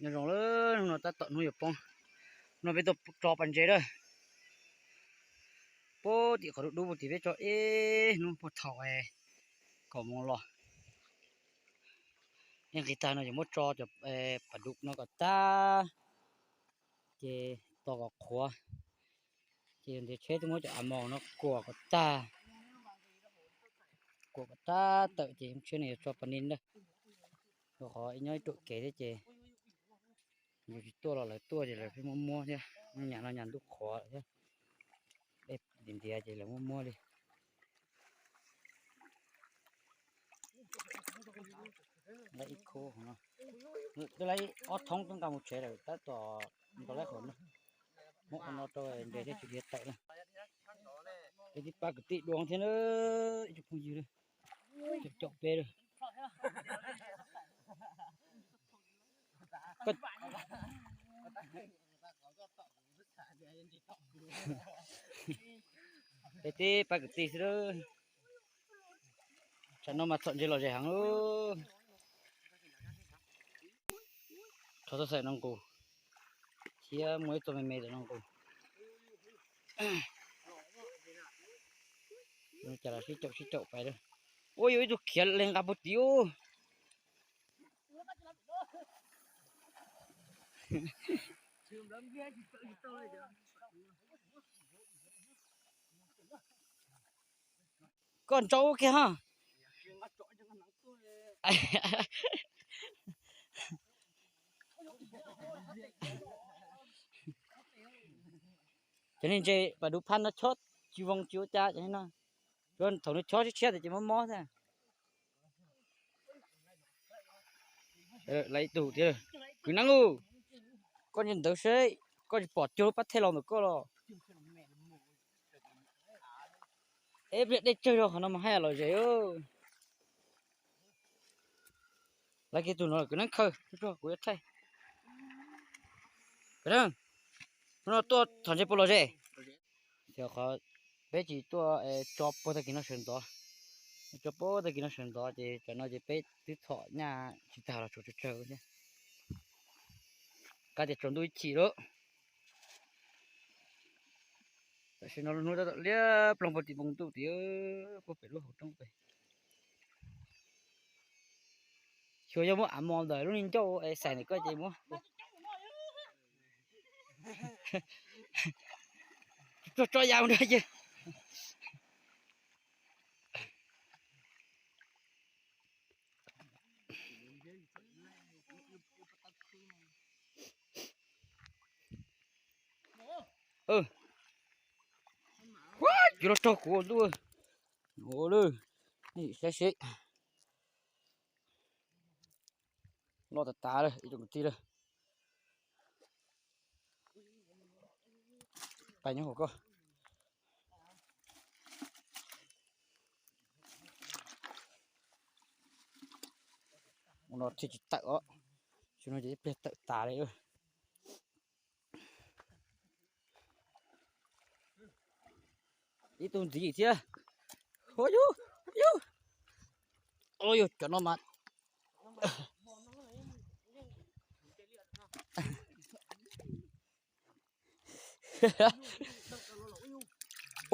Nyob zoo lawm, hnub no tab tom hnub yuav poob, hnub no peb tuaj tso pas ntses lawm. Puag tim qhov dub dub puag tim peb tso ib hnub puag thaum kaum moos los. Ib nqis tag no ces muab tso cov pas dub no kom tag, ces tos kom qhuav, ces yog ntiav tsheb twb muab cov a mos no kuam kom tag, kuam kom tag tawm ces tsheb no yuav tso pas ni lawm. Rau qhov ib nyob ib ruam kev thiab ces yus tsis tuaj los lawv tuaj ces lawv pheej muab muab thiab, nyas no nyas ntuj qhuav thiab, dej ntiav ntiav ces lawv muab muab li. Laib ib khub no, twb laib ob thoob twb nqa mus tsev lawm tab tom nqa laib qhov no, muab qhov no rau nres thiab tsis dhia tawm na. Peb twb pab kwv tij dua thiab na, ib tsoom phooj ywg, caum peb lawm. Peb twb pab kwv tij xwb lawm. Tsam no mas txhom ntses lom zem heev. Rho tuaj xaim no nqus, thiab muaj ib txoj me me ntawm no nqus. Cas los sib caum sib caum pais lawm. Ua yuav ib tug khiav li nqa puag tid ub. Koj ntsaub kiag ha. Cov niag ntses pas dub phab no chob tsis voo tsis ua cas cov no. Thaum nws chob tshiab tshiab tias ces mob mob thiab. Lawv ib tug tias, kwv Neeb, koj ntsia ntawd seb, koj tsis pom cuag lub pab thej laus ntawm koj los? Eb, pliag dej tsawg zog qhov no mas haj yam lom zem. Lawv kiag tus no kwv Neeb khaws tso kuv yuav thaij. Kwv Neeb, hnub no tuaj txhom ntses puas lom zem? Xyov qhov peb tsis tuaj tso puag tag kis no sawv ntxov, tso puag tag kis no sawv ntxov ces cov no ces peb twb txhom nyaj tsis tag los tshuav tsawg tsawg thiab. Qab tias tsaus ntuj ib chim lawm. Tam sim no lub hnub tab tom liab ploog puag tim npoo ntuj tid, puag pem lub hauv roob pem. Xyov yog muab av mos ntawm lub niag ncauj xais ntawm koj ces muab tso tso yam mus nrog ces. Huab, yuav los raug kuv ntuj. Ua lawm, nej saib seb. Loj tas tas lawm ib tsoom kwv tij lawm. Pais nyob hauv koj. Ua no thiaj tsis tawm os. Tsis no ces ib pliag tawm tas li. Ib tug ntxiv thiab. Ua yug, yug. Ua yug, cov no mas.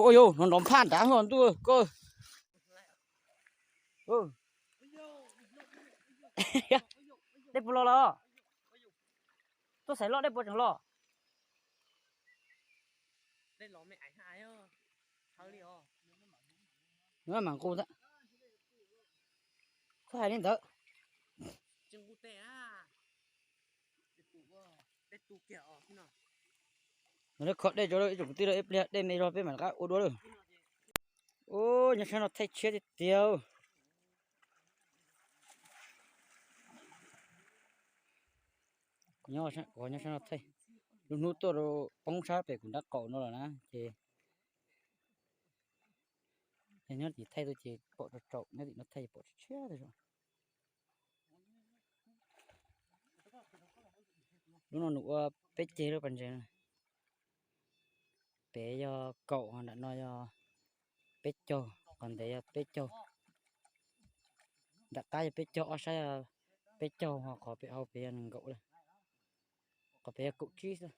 Ua yug, no nrov nphaj nrad ho ntuj koj. Dej puas los los? Tuaj xaiv loj dej puas tseem los? Mam nqus, txhob hais li ntawd. Nws kho dej rau ib tsoom kwv tij, ib pliag dej me zog peb mam rov qab ua dua lawm. Ub, nyob sab no thaij tshiab tiag tiag. Kuv nyob sab no thaij, lub hnub tuaj rau poob sab pem kuv nrab qaum no lawm na ces, nyob tim thaij tuaj ces pom tsaus tsaus, nyob tim no thaij pom tshiab tshiab. Lub no nws ua peb ceg lub pas ntses. Pem yog kaum, nram no yog peb caug, qhov ntev yog peb caug, nram qab yog peb caug, ob sab yog peb caug, ho qhov pem hauv pem yog nees nkaum lawm. Qhov pem yog kaum tsib xwb.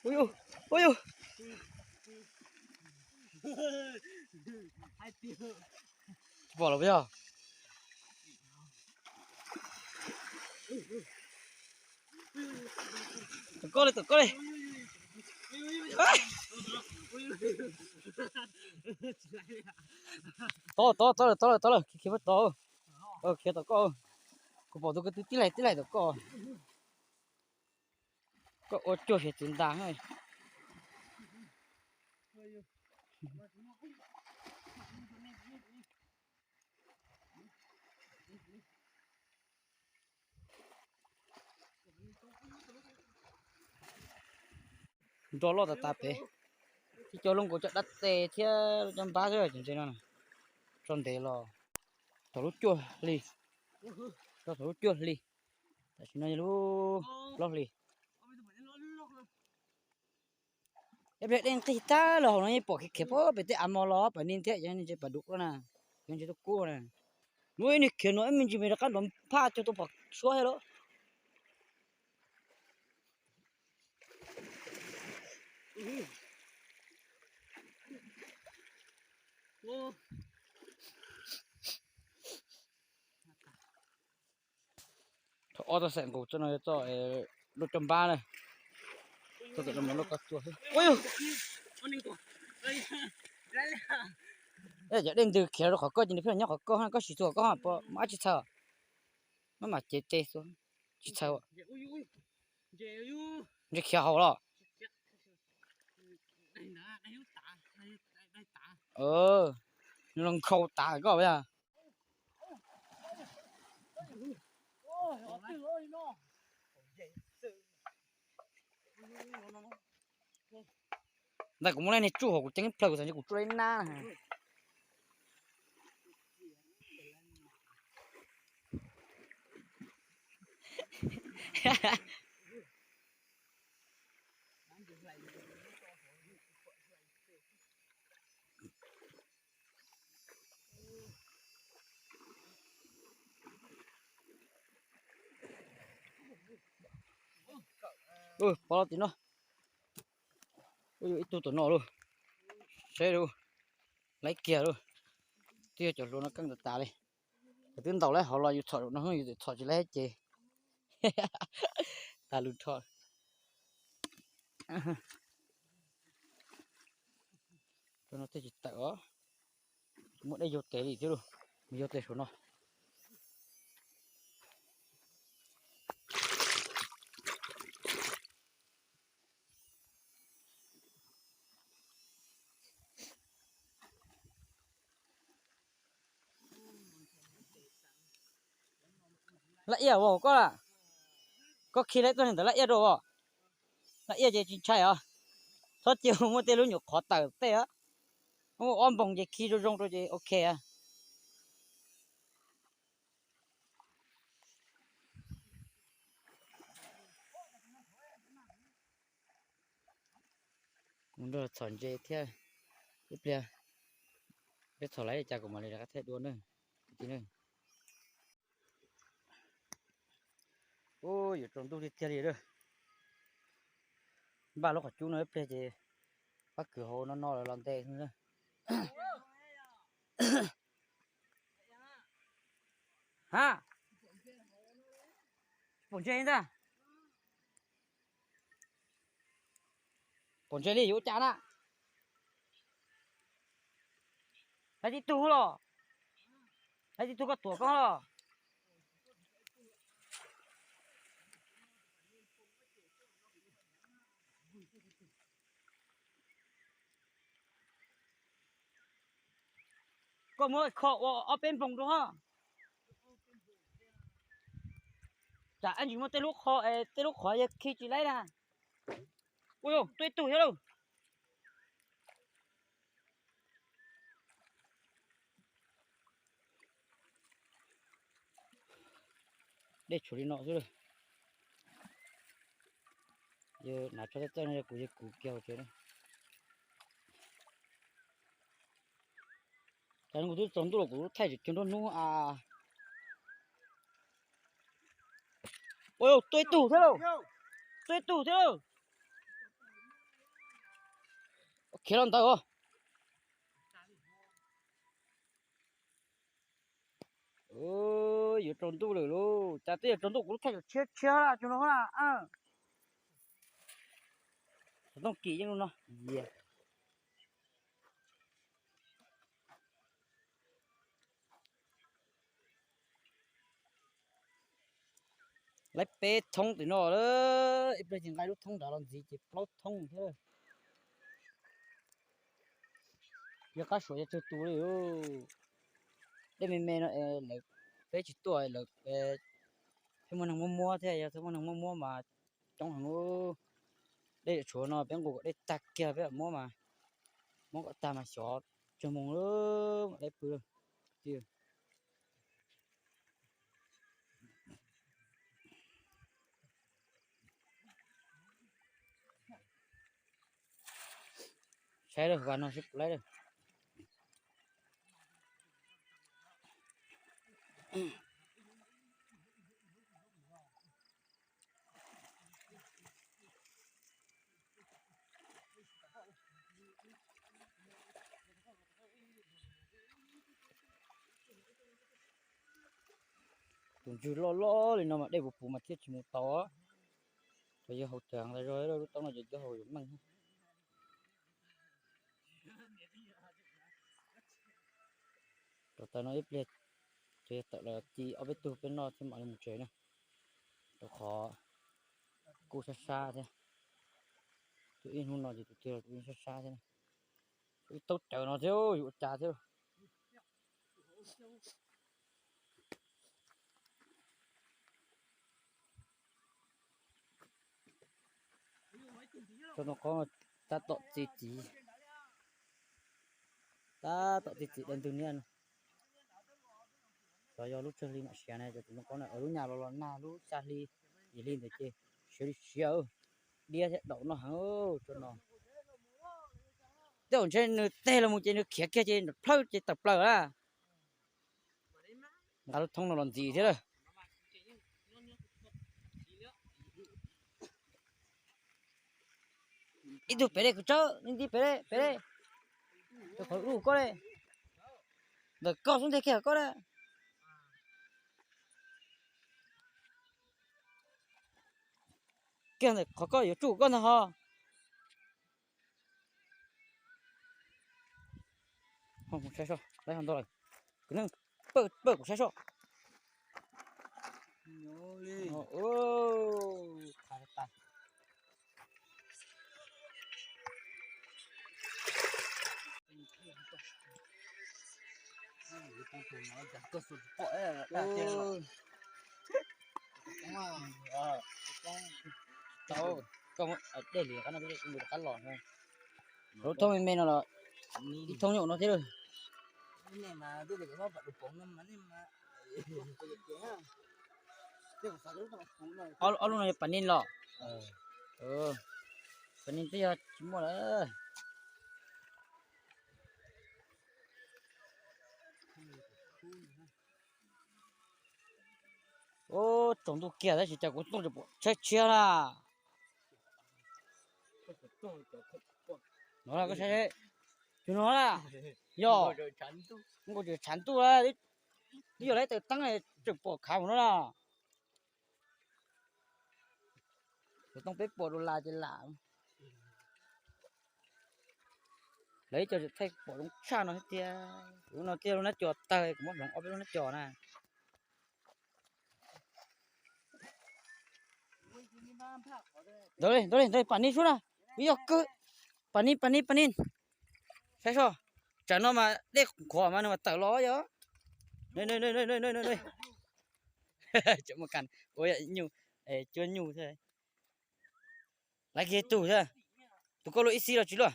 Ui yus, ui yus. Pom los puas yog? Tom koj li, tom koj li. Tod, tod, tod lawm, tod lawm, tod lawm, khiav, khiav puag tod. Khiav tom koj. Kuv pom tus ko twb tib laim tib laim tom koj. Koj ua cuag siav txiv ntas. Nroj loj tas tas pem, tsis cov lub nkaus cov dab tes thiab lub cov npab xwb, cov ntses no tso ntev los thaum lub cuaj hli, tso thaum lub cuaj hli, tam sim no yog lub plaub hli. Ib pliag dej nqig tag los hauv no yeej pom khiav khiav pem tej av mos los pem ni thiab, yog ntses pas dum na, yog ntses tuaj kub na. Hnub ib niag khiav no ib me ntsis me rov qab nrov phaj cuag tuaj pom suab thiab lauj. Thaum ob txoj xaim nqus txoj no yog txoj lub cov npab na. Txoj no mas lub koj tsuag xwb. Cov dej ntws khiav rau qhov koj ces nws pheej los nyob qhov koj, koj siv txuas koj puas muaj dab tsi txhawj? Maj mam cev tes xwb, tsis txhawj. Ntses khiav haus los? Nws los nkhaus tas koj yog. Ntawm kuv muaj leej niag tsuj hauv kuv ceeb plaws kuv xav ntshe kuv tsuj li nab. Pov los tim no. Ib tug tom no lauj. Saib lauj. Laib kiag lauj. Twb yog cov hluas no keej tas tas li. Cov twb ntaus laib hauv los yus txhom zaum no yus txhom tsis laib ces tas lus rho. Cov no tej tsis tawm os. Muaj dej yug tes li thiab lauj. Mus yug tes saum no. Laj iaj ua koj, koj khi lawm tuaj ntawd laj iaj rau os. Laj iaj ces tsis ntshai os. Txhob cia muaj tej lub nyuam qhov tawm tej. Muaj ob npoog ces khi zoo zoo rau ces ok. Mus nrog txhom ntses thiab. Ib pliag peb txhom laib li cas kuv mam li rov qab thiaj dua na. Ub, yuav tsaus ntuj tiag tiag li lawm. Npaj lub qhov cub no ib pliag ces pab kwv hauv no no los ntes. Ha, pom ntses ntag. Pom ntses li yuav ua cas na? Laib tib tug los? Laib tib tug koj tuam koj los? Koj muab kho ua ob peb npoog rau hos. Tsam ib ntsis muaj tej lub qhov, tej lub qhov yog khi tsis laib na. Ua, tuaj ib tug thiab lauj. Dej tshuav li no xwb. Yog hnav tsho txawj txawj no yog kuv yog kuv kiag hauv tsev na. Cas kuv twb tsaus ntuj los kuv lub thaij tseem cuag nruab hnub a. Ua, tuaj ib tug thiab lauj. Tuaj ib tug thiab lauj. Khiav los ntawd os. Yuav tsaus ntuj lawm lauj, cas twb yuav tsaus ntuj kuv lub thaij tseem tshiab tshiab tsuag no na. Xov tooj kim yeej no. Laib peb thoob tim no, ib pliag ces nqa lub thoob nrad los ntxiv ces plaub thoob thiab. Yog qab suav yog tsawg tus li. Dej me me no lawv, peb tsis tuaj lawv, peb muaj neeg muab muab thiab, yog tsis muaj neeg muab muab mas coob heev. Dej tshuav no peb nqus kom dej tag kiag peb mam muab mas, muab kom tag mas xyov tsawg moos mam dai pw. Saib lawm, vas no sib puv laib lawm. Tus ntswg loj loj li no mas dej puv puv mas thiaj tsis mus tau. Tsuas yog haus cawv ntawd zog, lub taub no ces cov haus yuav meej. Rau taws no ib pliag, tsuas yog tawm los ci ob peb tug peb noj thiab mam li mus tsev na. Rau qhov kuj sab sab thiab. Tus ib hnub no ces tus twg los tus ib sab sab thiab na. Ib taub cawv no thiab yus ua cas thiab. Tsob ntoo qaub tab tom txi txiv, tab tom txi txiv dai ntwg niaj no. Xyov yog lub tsawg hli mam siav na, cov ntoo qaub no lub nyas los los nag lub xya hli yim hli ntawd ces siav li siav, diab thiab daum noj heev tsob no. Tej zaum ntshe nws teg los mus ces nws khiav kiag ces plhawj ces tawm plaws na. Nqa lub thoob no los ntxiv thiab lawm. Ib tug pem dej kuv tsawb, ib tug pem dej, pem dej. Qhov ub koj dej, ntawm koj xub ntiag kiag koj dej. Kiag ntawm qhov koj yuav tsuj koj ntag ho. Saib soj, lawv ho ntau lawm. Kwv Neej, pawj kuv saib soj. Tau, koj muab dej hliv qab no, mus rov qab los. Lub thoob me me no los ib thoob nyuam no thiab. Ob lub no yog pas nin los? Pas nin twb yog tsis muaj lawm. Ub, tsaus ntuj kiag tab sis cas kuv tooj tseem pom tshiab tshiab na. No koj saib, tus no na, yog nkaus tseem tshav ntuj, twb yog lawv taws teeb tseem pom khav mus no na. Tus tooj peb puas dollar ces lam. Lawv ib co tseem thaij pom zoo tshaj no thiab tiag. Lub no thiaj lub nab cos tawg, kuv muab hloov ob peb lub nab cos na. Ntawd li, ntawd li, ntawd li, pas nin sub na. Ib yog kawg. Pas nin, pas nin, pas nin. Saib soj, tsam no mas dej qhuav mas nws mas tawm los yog. Cov mus kas ua nyuj, cuab nyuj thiab. Laiv kiag tus thiab. Tus koj luaj ib xib los tsis luaj?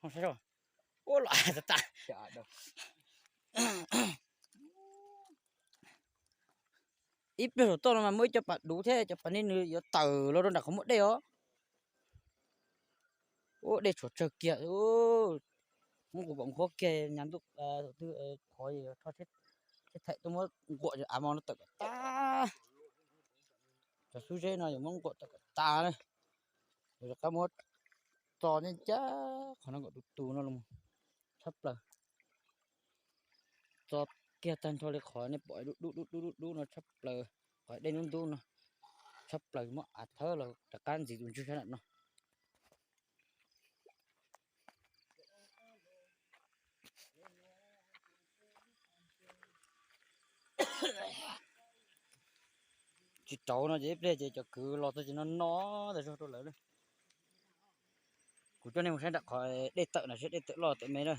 Saib soj. Ua los tas tas. Ib pliag saum toj no mas muaj ib co pas duv thiab cov pas nin nws yuav tawm los rau nram qhov muaj dej os. Ua dej tshuav tsawg kiag. Muab nquas pom nqhuab kiag nyas ntuj, thaum twg qhov tsheb thaim tuaj muab nquas av mos no tawm kom tas. Cov xub zeb no yuav muab nquas tawm kom tas na. Yuav rov qab muab txo ncaj ncaj qhov no kom tus tus no los tshaj plaws. Txo kiag tag nrho li qhov nej pom dub dub dub dub dub no tshaj plaws, qhov dej ntub ntub no tshaj plaws, muab av thawb los rov qab ntxiv tus ntswg sab nram no. Tsis rauv no ces ib pliag ces cov kwv los txog ces no no tas zog rau lawv lawm. Kuv coj nej mus saib nram qhov dej tawm na, saib dej tawm loj tawm me na.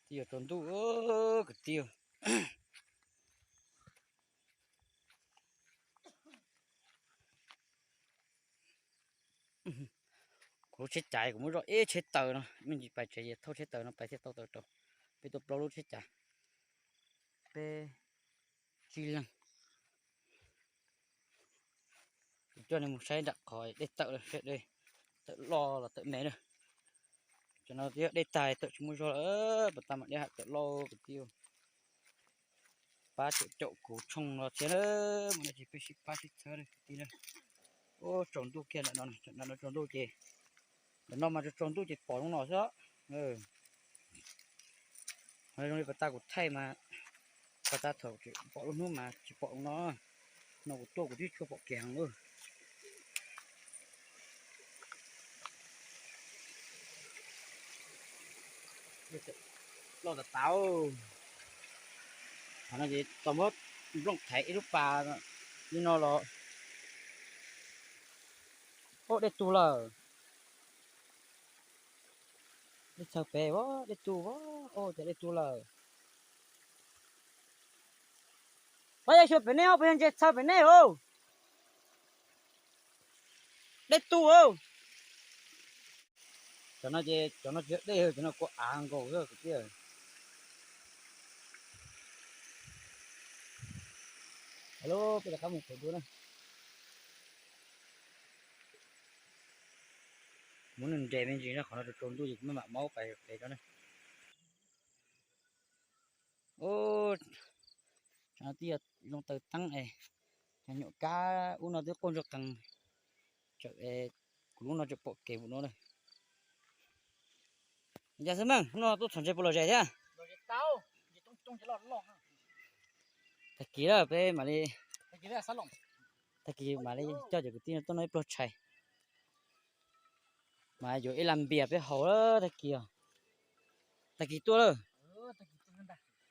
Twb yuav tsaus ntuj kwv tij. Kuv lub tsheb cav kuv muab zoj ib tsheb taws no, me ntsis pais tsev es thauj tsheb taws no pais thiaj tau taws rau. Peb tuaj plaub lub tsheb cav, peb tsib leeg. Kuv coj nej mus saib nram qhov dej tawm lawm, saib dej tawm loj los tawm me lawm. Cov no twb yog dej tag tawm tsis muaj zog lawm, pas tas mam dej ham tawm loj kwv tij. Pab caum caum kuv tshooj no thiab na, mus no ces peb sib pab sib txhawb kwv tij na. Ub, tsaus ntuj kiag ntawm no, ntawm no tsaus ntuj ces, ntawm no mas tsaus tsaus ntuj ces pom zoo no xwb. Ho zoo li pas tas kuv thaij mas, pas tas thaum tseem pom lub hnub mas tsis pom zoo no. No kuv tuaj kuv twb tsis pom kev heev lawm. Loj tas tas. Qhov no ces tau muab nplooj thaiv ib lub pas li no los. Ub, dej tu lawm. Dej txhawv pem, dej tu, ub, cas dej tu lawm. Pab yog xyuas pem nej os, puas yog ntses txhawv pem nej os? Dej tu os. Cov no ces cov no tsis yog dej, cov no kua av nkaus xwb kwv tij. Peb rov qab mus qhov dua na. Muab nws nres me ntsis na, qhov no tsaus ntuj ces kuv maj mam maub pais pem rau na. Ub, twb yog zoo taw teeb es, cov nyuam kab ub no twb quaj ntsuag qees, tseem, kuv lub no tseem pom kev mus no na. Cas xwb Meej, hnub no tuaj txhom ntses puas lom zem thiab? Tag kis lawm peb mam li, tag kis mam li coj cov kwv tij no tuaj noj ib pluag tshais, mas yuav ib lam npias peb haus tag kis os. Tag kis tuaj lawm.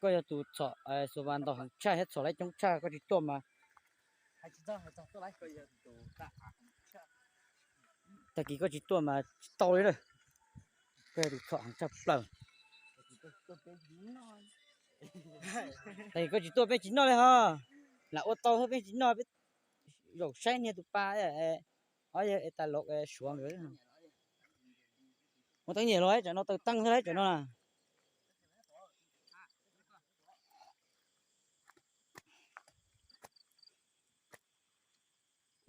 Koj yog tus txhom xua vas ntau heev tshaj thiab txhom laib coob tshaj, koj tsis tuaj mas, tag kis koj tsis tuaj mas tsis tau li lawm. Koj yog tus txhom heev tshaj plaws. Tag kis koj tsis tuaj peb tsis noj li ho. Lam ua tau thiab peb tsis noj, peb zaum saib niag tus pa, ob yog es tas los suav nkawd. Muaj teeb nyiam los tsam no taw teej thiab tsam no na.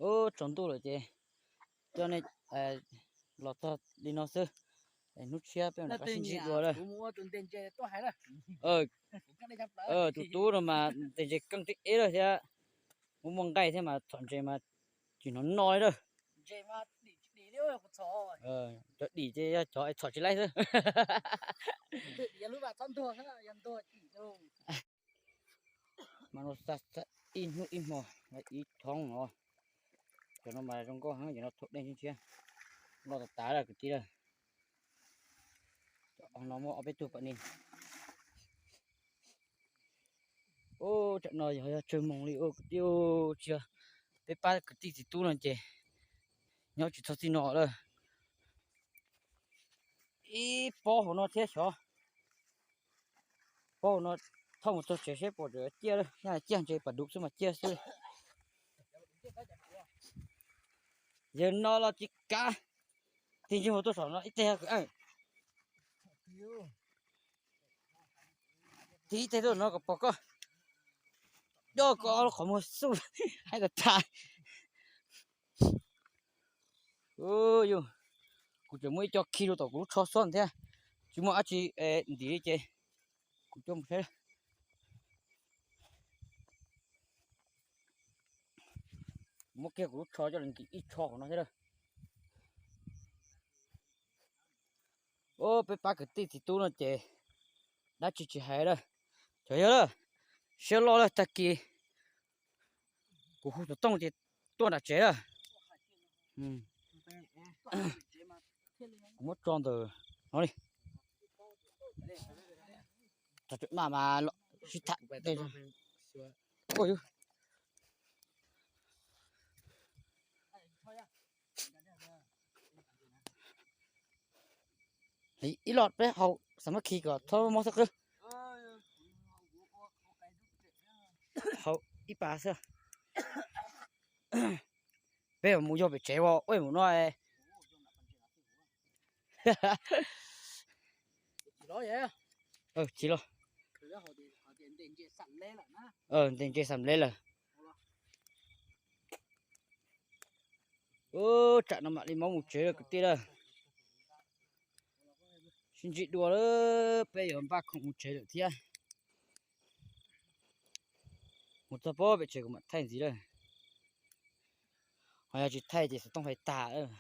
Ub, tsaus ntuj lawm ces coj nej los txog li no xwb. Hnub tshiab peb mam rov qab sib ntsib dua lawm. Tus tub no mas ntes ntses keej tib ib lawm thiab, muaj muaj nqaij thiab mas txhom ntses mas tsis hnov noj li lawm. Cov dim ces yog cov txhom tsis laib xwb. Mas no xa ib hnub ib hmo ib thoob no. Cov no mas zoo nkauj heev, cov no thaum dej tshiab tshiab, loj tas tas lawm kwv tij lawm. Cov no muaj ob peb tug pam ni. Ub, tsam no yog yog tsawg moos li ua kwv tij, tsis yog peb pab kwv tij txiv tub no ces nyob tsis txog txij no lawm. Ib pob hauv no thiab xyov. Pob hauv no thauj mus txog tsev seb puas ciaj, ciaj ntses pas dub xwb mas ciaj xwb. Yawg no los tsis kav, tig ntsej muag tuaj saum no ib teg kwv. Tig tej tuaj no kom pom koj, coj koj ob lub qhov muag xub hais tas tas. Yus, kuv tseem muaj ib co khi rau tom kuv lub tsho xwb thiab, tsis muaj dab tsi ntim li ces kuv coj mus saib. Kuv muab kiag kuv lub tsho coj los ntim ib tsho qhov no thiab lawm. Peb pab kwv tij txiv tub no ces dab tsi tsis hais lawm. Cov yog lawm, siab loj lawm, tag kis kuv hu xov tooj ces tuaj nram tsev lawm. Kuv muab tso ntawm no li. Maj mas sib tham. Ib los peb haus xam mab khi kom txhob mob thawj qwb. Haus ib pas xwb. Peb mus yog pem tsev as, ua mus no. Tsis los. Ntes ntses xam lev lawm. Tsam no mam li maub mus tsev lawm kwv tij lawm. Sib ntsib dua lawm, peb yuav npaj khoom mus tsev lawm thiab. Mus txog pem tsev kuv mam thaij ntxiv lawm. Ho yog tsis thaij ces xov tooj hais tas lawm.